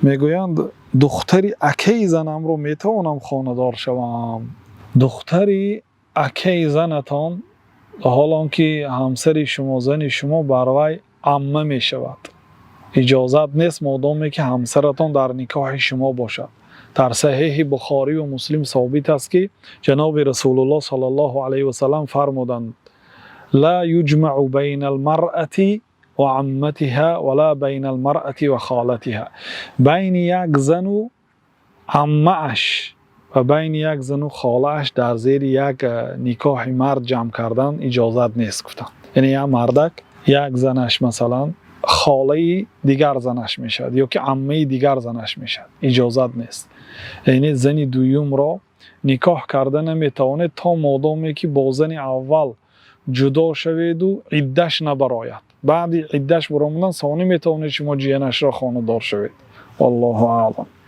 Мегӯянд: духтари акаи занамро метавонам хонадор шавам? Духтари акаи занатон, ҳол он ки ҳамсари шумо, зани шумо бар вай амма мешавад, иҷозат нест, модоме ки ҳамсаратон дар никоҳи шумо бошад. Дар Саҳеҳи Бухорӣ ва Муслим собит аст, ки ҷаноби Расулуллоҳ саллаллоҳу алайҳи васаллам фармуданд: "لا يجمع بين المرأة وعمتها ولا بين المرأة وخالتها". Байни як зану аммааш ва байни як зану холааш дар зери як никоҳи мард ҷамъ кардан иҷозат нест, гуфтанд. Яъне як мардак, як занаш, масалан, холаи дигар занаш мешавад ё ки аммаи дигар занаш мешавад, иҷозат нест. Яъне зани дуюмро никоҳ карда наметавонед, то модоме ки бо зани аввал ҷудо шаведу иддаш набарояд. Баъди иддаш баромадан сонӣ метавонед шумо ҷиянашро хонадор шавед. Валлоҳу аълам.